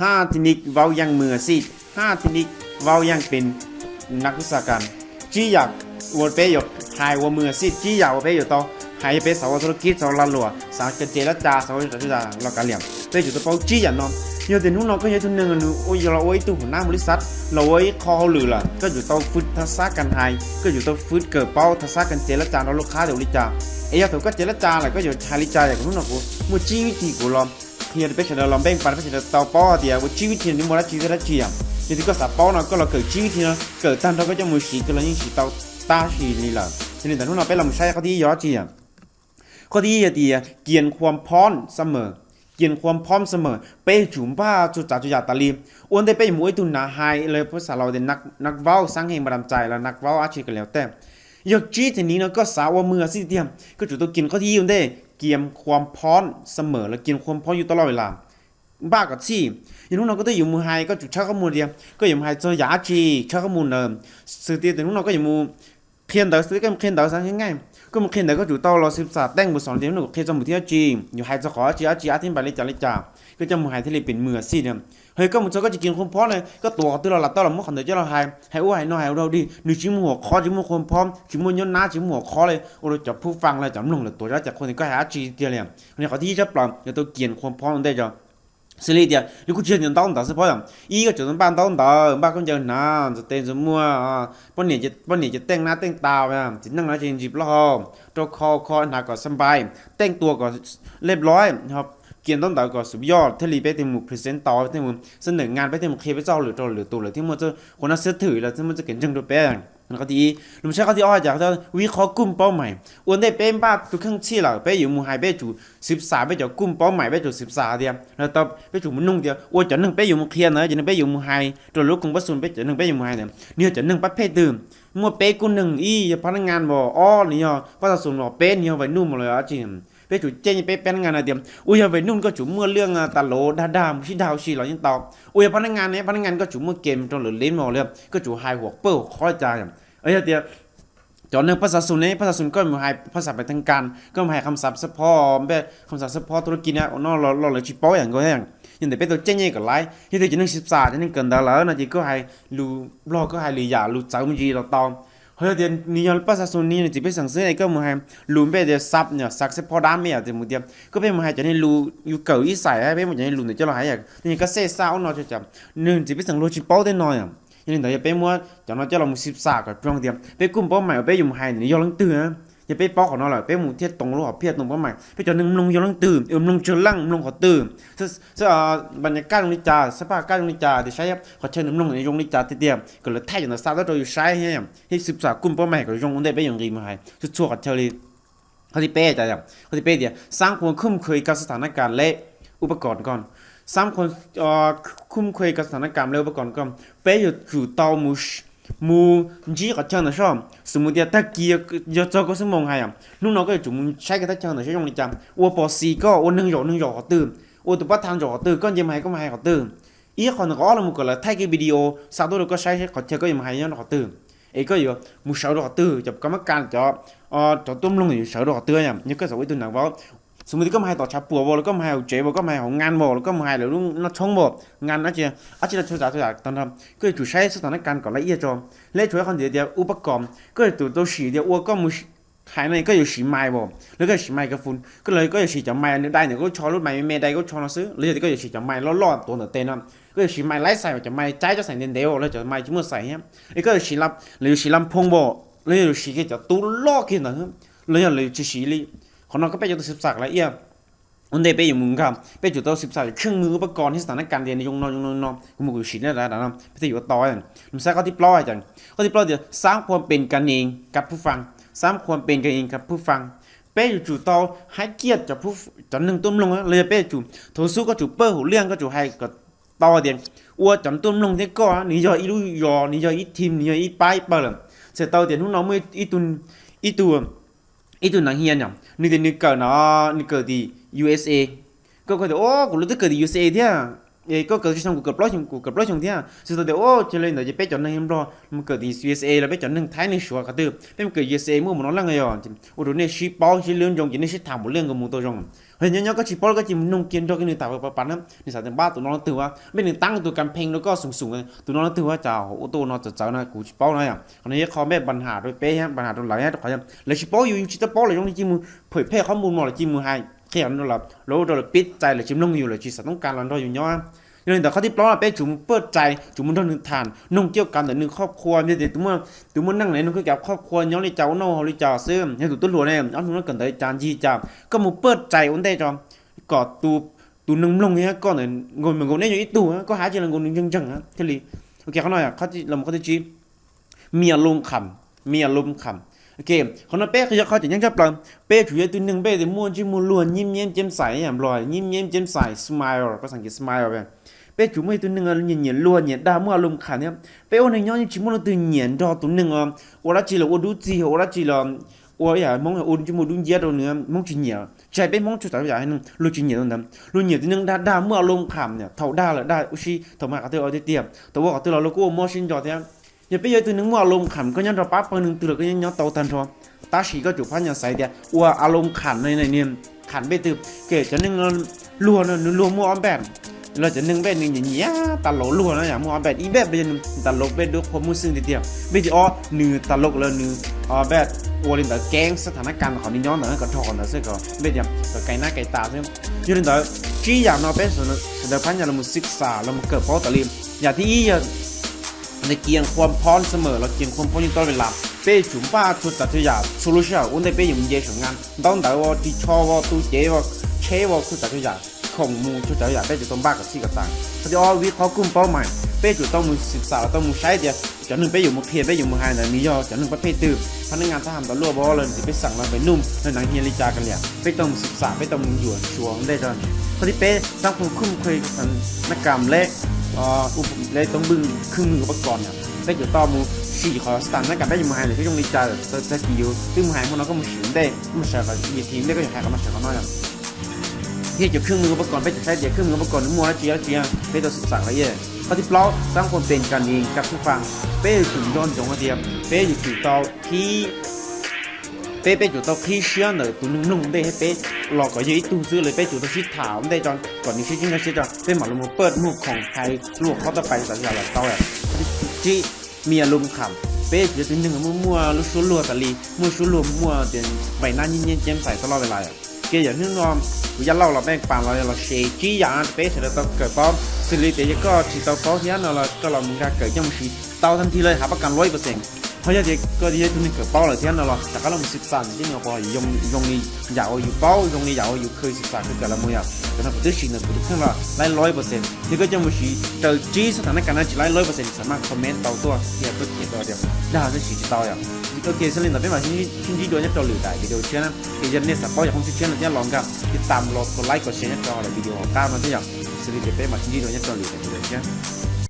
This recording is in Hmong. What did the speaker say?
ห้าเทคนิคเว้าอย่างมืออาชีพ ห้าเทคนิคเว้าอย่างเป็นนักวิชาการ tsib yam uas peb yuav hais ua มืออาชีพ tsib yam uas peb yuav tau hais yog peb xav ua ธุรกิจ xav ua lag luam, xav ua cov tsev laj ca, xav ua tsev laj ca los kav liam, peb yuav tsum tau paub tsib yam no. Yog tias hnub no koj yog ib tug neeg uas los ua ib tug hauv nab mus li xav los ua ib qho hauj lwm lawm, koj yuav tsum tau fwm thaj xab kas hais, koj yuav tsum tau fwm kawm paub thaj xab kas tsev laj ca nrog lub qhab tias ua li cas. Es yog thaum koj tsev laj ca lawm koj yuav hais li cas, yog hnub no kuv muaj tsib vib thi kuv los qhia rau peb sawv daws los npej pa peb sawv daws tau paub hais tias ua tsib vib thi no nws muaj dab tsi thiab dab tsi. Yog tias koj xav paub no koj los kawm tsib vib thi no, kawm tag nrho koj coj mus siv kawg los yeej siv tau tab sis li lawm. Yog li ntawd hnub no peb los mus saib qhov thib ib yog dab tsi. Qhov thib ib yog tias เกียรติความพร้อมเสมอ เกียรติความพร้อมเสมอ, peb yuav tsum npaj txhua tsav txhua yam tas li. Ua ntej peb yuav mus ua ib tug nav hais los phas xas Laus tias นักเว้าสร้างแรงบันดาลใจ los นักเว้า dab tsi kav liam tej. Yog tsib thaj niv no koj xav ua มืออาชีพ tiag, koj tsum tau เกียรติ qhov thib ib ua ntej, เกียรติความพร้อมเสมอ los เกียรติความพร้อม อยู่ตลอดเวลา, npaj kom txhij. Yog hnub no koj twb yuav mus hais koj tsum tshawb qhov muag tias koj yuav mus hais txog yam dab tsi, tshawb qhov muag ntawd. Xws tias tus hnub no koj yuav mus qhia ntawv, xws tias koj mus qhia ntawv xav nqaij, koj mus qhia ntawv koj tsum tau los xwm txam teej npus xom tias hnub no kuv qhia txog npus thib dab tsi, yuav hais txog qhov dab tsi, dab tsi, ab thib npais li cas li cas, koj coj mus hais thiaj li pem มืออาชีพ no. Hos koj mus txog koj tsis เกียรติความพร้อม no, koj tuav qhov twg los lam tau los muab qhov ntawd coj los hais, hais ua hais no hais ua rau dig, nws tsis muaj หัวข้อ, tsis muaj ความพร้อม, tsis muaj เนื้อหา, tsis muaj หัวข้อ li ua rau cov ผู้ฟัง los cov mloog lawv tuav zog cas qhov ntawd koj hais dab tsi tiag li. Yog li qhov thib ib tshaj plaws yuav tau เกียรติความพร้อม ua ntej tso. Xws li tias nws kuj tsis yog ntaub ntawv xwb phauj, ib koj tsum tau npaj ntaub ntawv, npaj khaub ncaws hnav, ntxuav tes ntxuav muag, poj niam ces teej nab teej taw, txiv neej no ces ntsis plaub hau, rau kho kho hnav kom สบาย, teej tua kom เรียบร้อย, kiag ntaub ntawv kom xub yoj thiaj li peb thiaj mus present tau, peb thiaj mus xab nws ngan, peb thiaj mus qhia peb txoj hauj lwm rau lwm tus, lawv thiaj muaj txoj qhov no xwb thwm, lawv thiaj muaj txoj kev ntseeg rau peb. Qhov thib ib. Los saib qhov thib ob hais tias วิเคราะห์กลุ่มเป้าหมาย, ua ntej peb npaj tus kheej txhij lawm peb yuav mus hais peb tsum xwm xam peb cov กลุ่มเป้าหมาย, peb tsum xwm xam tias, peb tsum mus noog tias ua cov neeg peb yuav mus qhia ntawd, cov neeg peb yuav mus hais rau lub koom pab xum, peb cov neeg peb yuav mus hais ntawd nws yog cov neeg pab phej twg. Muaj peb kub neeg, ib yog phab nab ngan, ob nws yog pab xav xum, peb nws yog vais nuj los dab tsi. Peb tsum ceeb peb pab nab ngan hais tias ua yog vais nuj koj tsum muaj lwj tas lov dag dag mus sib dag ua si los yeej tau. Ua yog pab nab ngan ne, pab nab ngan koj tsum muaj kem rau lwm lev mos li, koj tsum hais huam pawj huam qhov li cas. Yog tias cov neeg pab xav xum ne, pab xav xum koj mus hais phab xav pais teej kas, koj mus hais kham xav xab phob, npej kham xav xab phob ธุรกิจ na, ua no los lawv tsis paub yam nkaus thiab. Yog ntawd peb tau ceeb nyej kom laiv. Yog tias cov neeg xwm xam, cov neeg kawm ntawv lawm no ces koj hais lus Nplog, koj hais lwm yam lus txawv me ntsis los tau. Ho yog tias nws yog pab xav xum, nws yog nws txiv peb xeem xwb es koj mus hais lus npej tias xav, xav xab phob dab me yam tias mus tias koj peb mus hais cov niag lus yus kawm ib xais, peb muab cov niag lus ntawd coj los hais yam, nws yog koj xej xaj ub no, cov neeg txiv peb xeem luag tsis paub tej no yom. Yog li ntawd yog peb muab cov no coj los mus xwm xam kom zoo tias peb กลุ่มเป้าหมาย uas peb yuav mus hais ntawd nws yog leej twg. Yog peb paub qhov no lawm peb mus thiaj toom lub hom phiaj, toom เป้าหมาย, peb cov neeg mloog yog leej twg, mloog tsawg leej, mloog qhov twg, สภาพบรรยากาศ zoo li cas, สภาพอากาศ zoo li cas, tias saib qhov chaw nws mloog zoo li cas tiag tiag, kom lawv thaij cov ntawd xa tuaj rau yus saib thiab, thiab xwm xam กลุ่มเป้าหมาย kom zoo ua ntej peb yuav nqis mus hais txhua txhua qhov chaw li. Qhov thib peb, qhov thib peb tias สร้างความคุ้นเคยกับสถานการณ์และอุปกรณ์ก่อน สร้างความคุ้นเคยกับสถานการณ์และอุปกรณ์ก่อน, peb yuav tsum tau mus ntsib qhov chaw ntawd soj. Xws mus tias tag kis yog txog koj xub moos hais, hnub no koj yuav tsum mus saib kiag thaj chaw ntawd saib zoo li cas, ua pos xis koj, ua neeg zaum neeg zaum qhov twg, ua tus pab tha zaum qhov twg, koj nce mus hais koj mus hais qhov twg. Ib qho ntawd, qhov ob los mus kom lawv thaij kiag video xa tuaj rau koj saib qhov chaw koj yuav mus hais nyob rau qhov twg, es koj yuav mus sawv rau qhov twg, cov kab mab kas, cov, cov tuaj mloog yuav sawv rau qhov twg. Yog koj xav ua ib tug nav vauv, xws mus tias koj mus hais tom tshav puam as, los koj mus hais hauv tsev as, koj mus hais hauv ngan as, los koj mus hais lawv lub noj tshoob as, ngan dab tsi, dab tsi los txhua txhua yam tag nrho, koj yuav tsum saib xub xam nab kas kom laj iaj tso. Lej tshuav ib qho ntxiv tias อุปกรณ์, koj yuav tsum tau sim tias ua koj mus hais no koj yuav siv mais as, los koj yuav siv mais kas fun, koj los koj yuav siv cov mais nws dai ntawm koj lub tsho, lub mais me me dai koj lub tsho no xwb, los yog tias koj yuav siv cov mais loj loj tuav ntawm tes no, koj yuav siv mais laib xais, cov mais caib coj xais ntev ntev as, los cov mais tsis muaj xais thiab, es koj yuav siv, lawv yuav siv lam phoo as, los yog yuav siv kiag cov tub loj kiag ntawd, los yog lawv tsis siv li. Qhov no koj peb yuav tau xwm xam laj iaj. Ua ntej peb yuav mus nkag, peb tsum tau xwm xam cov kheej mws อุปกรณ์ thiab สถานการณ์ tias nws zoo no zoo no, kuv mus kuv siv na da da no, peb thiaj yuav tau. Mus saib qhov thib plaub hais tias, qhov thib plaub tias สร้างความเป็นกันเองกับผู้ฟัง สร้างความเป็นกันเองกับผู้ฟัง, peb yuav tsum tau haib kiaj cov neeg tuaj mloog, los yog peb yuav tsum thaum xub koj tsum pawj hauv liaj, koj tsum hais kom tau tias ua cov tuaj mloog thiab koj nws yog ib lub zos, nws yog ib team, nws yog ib pab ib pawg lawm. Txhais tau tias hnub no muaj ib tug, ib tug nav hias no, nws tias nws kawm no, nws kawm tim U S A. Koj tias o, kuv los twb kawm tim U S A thiab, koj kawm tsis xyoo, kuv kawm plaub xyoo, kuv kawm plaub xyoo thiab. Txhais tau tias o, cia li ntawd ces peb cov neeg Nplog mus kawm tim U S A los peb cov neeg Thaib neeg Suav qhov twg peb mus kawm U S A muaj mus no leej yog, ua rau nej sib paub sib lub ntsoov ces nej sib tham npaum li nkaus mus tau zoo. Nyob nyob koj tsis paub koj cia li mus noog kiag nrog kiag nws tham pas pas na, nws xav tias npab tus no leej twg ua, npaj nws taab tus campaign rau koj xoom xoom, tus no leej twg ua, cas ua tuaj ua no txawv txawv na, kuv tsis paub na yom. Qhov no yog qhov npaj npaj hab rau peb, npaj hab rau lawv, rau qhov yog lawv tsis paub yus, yus tsis tau paub lawm zoo li cia li mus phawm phej qhov mus no, lawv cia li mus hais qhia rau lawv, lawv ua rau lawv pib txais, lawv tsis mloog yus, lawv tsis xav toob kas los nrog yus nyob. Yog li ntawd qhov thib plaub no peb tsum mus paj rais, tsum mus nrog nws tham, noog kiaj kav ntawm nws qhov qhua, yog tias tus muaj neej ne, noog kiaj kav qhov qhua nyob li cas, ua noj haus li cas xwb. Yog tus tub hluas ne, ob hnub no kawm ntawv cas ncig cas, koj mus paj rais ua ntej tso, kom tus neeg mloog thiab koj ntawd nkaus nkaus neb yog ib tug, koj hais cia li nkaus nws ntseeg ntseeg thiaj li. Ok, qhov no los qhov thib tsib, mia lum kham, mia lum kham. Ok, qhov no peb yog qhov tseem ceeb tshaj plaws. Peb yuav tsum yog ib tug neeg peb muaj ntsej muag luag, nyiam nyiam ceeb xais, yam Nplog nyiam nyiam ceeb xais, smile, koj xav kiv smile. Peb tsum muaj ib tug neeg nyiam nyiam luag, nyiam dag, muaj a lum kham thiab. Peb ua neeg nyob yeej tsis muaj leej twg nyiam nrog tus neeg ua dab tsi los ua dub txig, ua dab tsi los ua yam Hmoob ua ntsej muag dub nciab rau nws, Hmoob tsis nyiam. Tsis hais peb Hmoob, tsuas txawm yam luag tsis nyiam tus ntawd. Luag nyiam tus neeg dag dag, muaj a lum kham, thaum dag lawm dag ua si, thaum mus hais qhov twg ua tiag tiag, thaum ua qhov twg los luag kuj ua mob sib nco thiab. Yog peb yog ib tug neeg muaj a lum kham, koj nyob nrog pab pawg neeg twg los koj nyob nyob tau tag nrho. Tab sis koj tsum phab nyas xaiv tias ua a lum kham no, kham peb twg. Ke cov neeg luag no nws luag muaj ob npaj, los cov neeg peb nws nyiam nyiam tas laus luag no yam muaj ob npaj. Ib npaj yog nws tas laus peb dua qhua muaj xwb tiag tiag, npaj thib ob nws tas laus lawm nws npaj ua li ntawd keeb xab thas nab kas qhov nws nyob ntawd kom dhau qhov ntawd xwb, kom npaj tias kom kais nab kais tas xwb. Yog li ntawd tsib yam no peb sawv daws phab nyas los mus xwm xam los mus kawm paub tas li. Yam thib ib yog kiag qhua phob xwb mas los kiag qhua phob yeej tau li las, peb yuav tsum npaj txhua tsav txhua yam txhua lub sij hawm ua ntej peb yuav mus nce saum ngas, ntaub ntawv, ris tsho, tus cev, tsheb, txhua tsav txhua yam, khoom mus txhua tsav txhua yam peb yuav tau npaj kom txhij kom tas. Qhov thib ob, vim qhov kuj paub mas, peb tsum tau mus xwm xam los tau mus saib tias cov neeg peb yuav mus qhia peb yuav mus hais ntawd nws yog cov neeg pab phem twg, phab nab ngas thab ham ntawd luaj pov lawv ntxiv peb xeem los pem num lawv hnav nyiaj li cas kav liam, peb tau mus xwm xam, peb tau mus yuam suav ntej rau. Qhov thib peb, xab phoo khum khej nab kam le le toob npwj khwj mwg ua pab kom, peb yuav tau mus sim qhov xab thas nab kam peb yuav mus hais ntawd peb zoo li cas, tag kis yus twb mus hais hmo no koj mus sim ntej, mus sawv qhov yim thim ntej koj yuav hais qhov no sawv qhov no yom. Thiab cov khwj mwg ua pab kom peb yuav saib tias khwj mwg ua pab kom nws muaj dab tsi dab tsi, peb tau xwm xam qhov yeej. Qhov thib plaub, xab phoo pes kas nis kas phwj fas, peb yuav tsum nco ntsoov hais tias peb yuav tsum tau qhib peb, peb tsum tau qhib siab ntawm tus neeg mloog ntej thiab peb los kom yog ib tug xwb los peb tsum tau sib tham ua ntej tso kom nws sib tseeb siab tso peb mam li mus paj muag khoom hais luag qhov tau pais tas yam los tau. Tsib, mia lum kham, peb tsum yog tus neeg muaj muaj lub suab luag tas li, muaj suab luag muaj tias npaim nab nyiab nyiab ceeb xais tau loj li lawm. Ke yam hnub no kuv Yaj Lauj los peb pas los los se tsib yam peb sawv daws tau kawm paub. Xws li tias yog koj tsis tau paub thiab no los koj los mus nkag kawm coj mus siv tau tag nrho lawm hav pab kas luaj ib percent. Ho yog tias koj yog tus neeg kawm paub lawm thiab no los rov qab los mus xwm xam ntxiv no puas zoo li yam uas yus paub, zoo li yam uas yus khwv xwm xam khwv kawm los mus yom. Cov no kuv twb siv ntawm kuv tus kheej los laib luaj ib percent. Yog koj coj mus siv raws tsib xab thas nab kas no tsis laib luaj ib percent, tsis xam maj comment tau tuaj qhia tuaj them tau tias dag xwb siv tsis tau yom. Ok, xws li ntawd peb mam sib ntsib dua nyob rau lwm daim video tshiab na. Es yog nej xav paub yam qoob tshiab tshiab no thiab los nkag tiv tam los kom like kom share nyob rau daim video hauv qab no thiab yom. Xws li tias peb mam sib ntsib dua nyob rau lwm daim video tshiab.